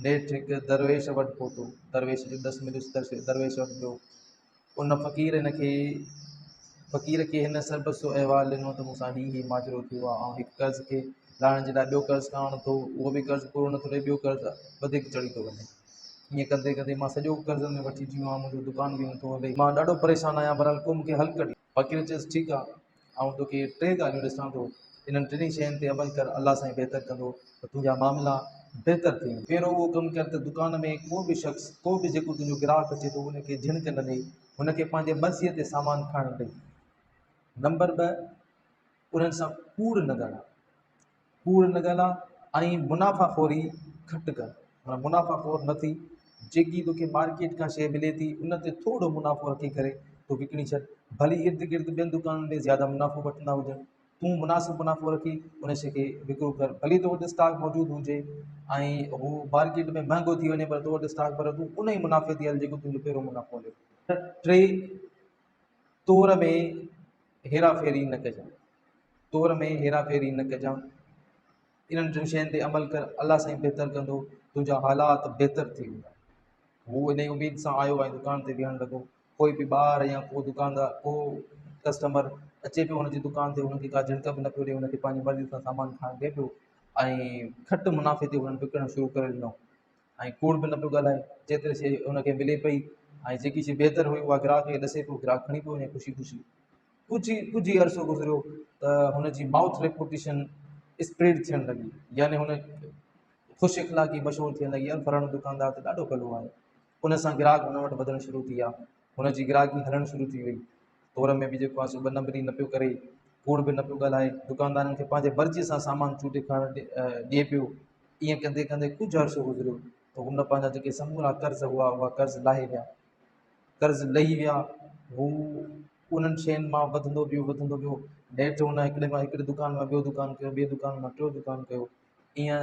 نيٺ هڪ درويش وٽ پهتو. درويش جو ڏس مليس ته درويش وٽ ويو. ان فقير هن کي فقير کي هن سربستو احوال ڏنو ته مون سان هي هي ماجرو ٿيو آهي. آئون هڪ قرض کي لاهڻ جي لاء ٻيو قرض کڻان ٿو، اهو به قرض پورو نٿو ٿئي، ٻيو قرض وڌيڪ چڙهي ٿو وڃي. ائين ڪندي ڪندي مان سڄو قرضن ۾ وٺجي ويو آهيان، منهنجو دڪان به نٿو هلي. مان ڏاڍو پريشان آهيان، بهرحال ڪو مون کي حل ڪڍي. فقير چيس، ٺيڪ آهي، آئون توکي ٽي ڳالهيون ڏسان ٿو، انهن ٽنهي شين تي عمل ڪر، الله سائين بهتر ڪندو ته تنهنجا معاملا بهتر ٿي ويندا. پهريون اهو ڪم ڪر ته دڪان ۾ ڪو به شخص، ڪو به جيڪو تنهنجو گراهڪ اچي ٿو، ان کي جهڻڪ نه ڏي، هن کي پنهنجي مرضيء تي سامان کڻڻ ڏي. نمبر ٻه، انهن سان ڪوڙ نه ڳالهاء. ڪوڙ نه ڳالهاء ۽ منافع خوري گهٽ ڪر. معنيٰ منافع خور نه ٿي، جيڪي توکي مارڪيٽ کان شيء ملي ٿي ان تي ٿورو منافعو رکي ڪري تون وڪڻي ڇڏ. ڀلي ارد گرد ٻين دڪانن ۾ زياده منافعو وٺندا هجن، تون مناسب منافعو رکي ان شيء کي وڪرو ڪر. ڀلي تو وٽ اسٽاڪ موجود هجي ۽ هو مارڪيٽ ۾ مهنگو ٿي وڃي پر تو وٽ اسٽاڪ پر تون ان ئي منافعي تي هل جيڪو تنهنجو پهريون منافعو هليو. ٽي، تور ۾ هيرا ڦيري نه ڪجان. تور ۾ هيرا ڦيري نه ڪجان. انهن ٽن شين تي عمل ڪر، الله سائين بهتر ڪندو، تنهنجا حالات بهتر ٿي ويندا. هو انهيء اميد سان آيو ۽ دڪان تي ويهڻ لڳو. ڪوئي به ٻار يا ڪو دڪاندار، ڪو ڪسٽمر اچي پيو هن جي دڪان تي، هن کي ڪا جهڻڪ به نه پيو ڏئي، هن کي پنهنجي مرضي سان سامان کڻڻ ڏئي پيو ۽ گهٽ منافعي تي هنن وڪڻڻ شروع ڪري ڏنو ۽ ڪوڙ به نه پيو ڳالهائي. جيتري شيء هن کي ملي پئي ۽ جيڪي شيء بهتر هئي اها گراهڪ کي ڏسي پيو، گراهڪ کڻي پيو وڃي خوشي خوشي. ڪجهه ئي ڪجهه ئي عرصو گذريو ته هن جي مائوٿ ريپوٽيشن اسپريڊ ٿيڻ لڳي، يعني هن خوش اخلاقي مشهور ٿيڻ لڳي، يار فلاڻو دڪاندار ته ڏاڍو ڀلو آهي. ان سان گراهڪ هن وٽ وڌڻ شروع ٿي ويا، هن جي گراهڪي هلڻ شروع ٿي وئي. تور ۾ به جيڪو آهي سو ٻه نمبري نه پيو ڪري، ڪوڙ به نه پيو ڳالهائي، دڪاندارن کي پنهنجي مرضيء سان سامان چونڊي کڻڻ ڏئي پيو. ائين ڪندي ڪندي ڪجهه عرصو گذريو ته هن پنهنجا جيڪي سمورا قرض هئا، اها قرض لاهي ويا. قرض لهي ويا. هو انهن شين مان وڌندو ويو، وڌندو ويو. نيٺ هن هڪڙي مان هڪڙي دڪان مان ٻيو دڪان ڪيو، ٻئي دڪان مان ٽيون دڪان ڪيو. ائين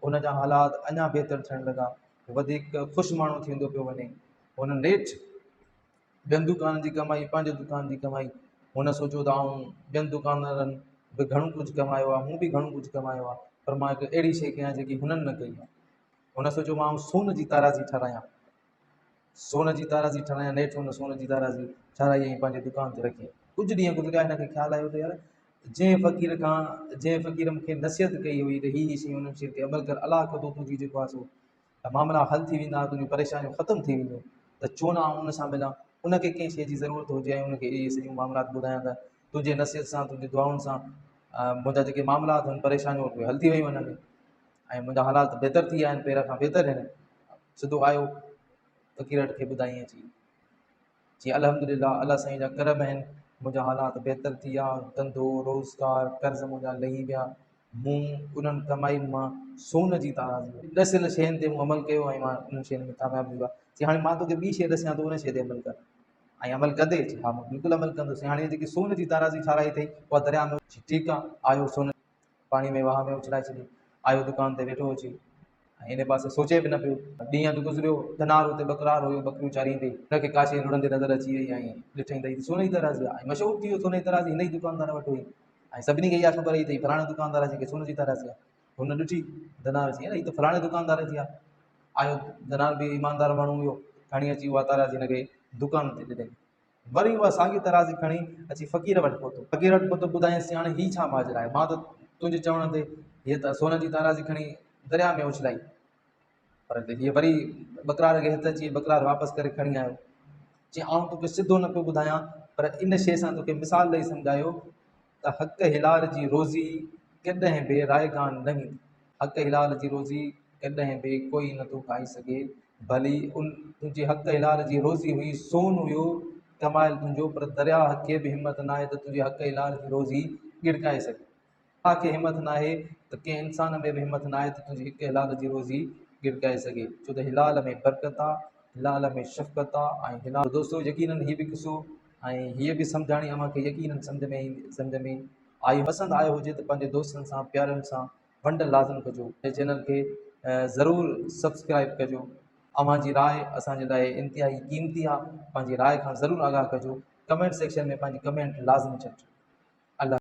هن جا حالات اڃا بهتر ٿيڻ لڳا. وڌيڪ خوش ماڻهو ٿيندو پيو وڃي. هن نيٺ ٻين دڪانن جي ڪمائي، پنهنجي دڪان جي ڪمائي، هن سوچيو ته آئون ٻين دڪاندارن به گهڻو ڪجهه ڪمايو آهي، مون به گهڻو ڪجهه ڪمايو آهي، پر مان هڪ اهڙي شيء ڪيان جيڪي هنن نه ڪئي آهي. هن سوچيو مان سون جي تارازي ٺهرايان. سون جي تارازي ٺهرايان. نيٺ هن سون جي تارازي ٺهرائي ۽ پنهنجي دڪان تي رکي. ڪجهه ڏينهن گذريا، هن کي خيال آيو ته يار جنهن فقير کان جنهن فقير مون کي نصيحت ڪئي هئي ته هي هي شيون انهن شين تي عمل ڪر، الله ڪندو تنهنجي جيڪو آهي سو معاملا حل ٿي ويندا، تنهنجون پريشانيون ختم ٿي وينديون، ته ڇو نه آئون ان سان ملان، ان کي ڪنهن شيء جي ضرورت هجي ۽ ان کي اهي سڄيون معاملات ٻڌايان ته تنهنجي نصيحت سان تنهنجي دعائن سان منهنجا جيڪي معاملات آهن پريشانيون اهي حل ٿي ويون آهن ۽ منهنجا حالات بهتر ٿي ويا آهن، پهريان کان بهتر آهن. سڌو آيو فقير کي ٻڌائين اچي. چي الحمدلله الله سائين جا ڪرم آهن منهنجا حالات بهتر ٿي ويا، ڌنڌو روزگار قرض منهنجا لهي ويا، مون انهن ڪمائين مان سون جي تارازي ورتي، ڏسيل شين تي مون عمل ڪيو ۽ مان انهن شين ۾ ڪامياب ٿي ويو. چي هاڻي مان توکي ٻي شيء ڏسيان ٿو ان شيء تي عمل ڪر ۽ عمل ڪندي؟ چي ها مان بلڪل عمل ڪندس. هاڻي جيڪي سون جي تارازي ٺاراهي اٿئي اها درياء ۾. چي ٺيڪ آ، آيو سون پاڻي ۾ واهه ۾ اڇلائي ڇڏي، آيو دڪان تي ويٺو اچي ۽ ان پاسي سوچي به نه پيو. ڏينهن اڌ گذريو، ڌنار اتي ٻڪرار هيو، ٻڪريون چاريندي هن کي ڪا شيء لڙهندي نظر اچي وئي ۽ ڏٺائين ته هي ته سون جي ترازي آهي ۽ مشهور ٿي ويو سون جي ترازي هن ئي دڪاندار وٽ هئي ۽ سڀني کي اها خبر هئي ته هي فلاڻي دڪاندار جي کي سون جي ترازي آهي. هن ڏٺي ڌنار چي هي ته فلاڻي دڪاندار جي آهي. آيو ڌنار به ايماندار ماڻهو هيو، کڻي اچي اها ترازي هن کي دڪان تي ڏنائين. وري اها ساڳي ترازي کڻي اچي فقير وٽ پهتو. فقير وٽ پهتو ٻڌايائينس هاڻي هي ڇا ماجرا آهي؟ مان ته تنهنجي چوڻ تي هيء ته سون جي ترازي کڻي درياء ۾ اڇلائي، پر هيء وري ٻڪرار کي هٿ اچي ٻڪرار واپس ڪري کڻي آيو. چي آئون توکي سڌو نه پيو ٻڌايان، پر ان شيء سان توکي مثال ڏئي سمجهايو ته حق حلال جي روزي ڪڏهن به رائگان نه ويندي. حق حلال جي روزي ڪڏهن به ڪوئي نه ٿو کائي سگهي. ڀلي ان تنهنجي حق حلال جي روزي هئي، سون هيو ڪمايل تنهنجو، پر درياهه کي به همت ناهي ته تنهنجي حق حلال جي روزي ڳڙڪائي سگهي. درياهه کي همت ناهي ته ڪنهن انسان ۾ به همت ناهي ته تنهنجي حق حلال جي روزي ڳڙڪائي سگهي. ڇو ته حلال ۾ برڪت آ، حلال ۾ شفقت آ ۽ حلال. دوستو يقينن هي به قصو ۽ هيء به سمجهاڻي اوهان کي يقينن سمجهه ۾ ايندي سمجهه ۾ آئي پسند آيو هجي ته پنهنجي دوستن سان پيارن سان ونڊ لازم ڪجو ۽ چينل کي ضرور سبسڪرائب ڪجو اوهان جي راء اسان جي لاء انتهائي قيمتي آ پنهنجي راء کان ضرور آگاهه ڪجو ڪمينٽ سيڪشن ۾ پنهنجي ڪمينٽ لازم ڇڏجو.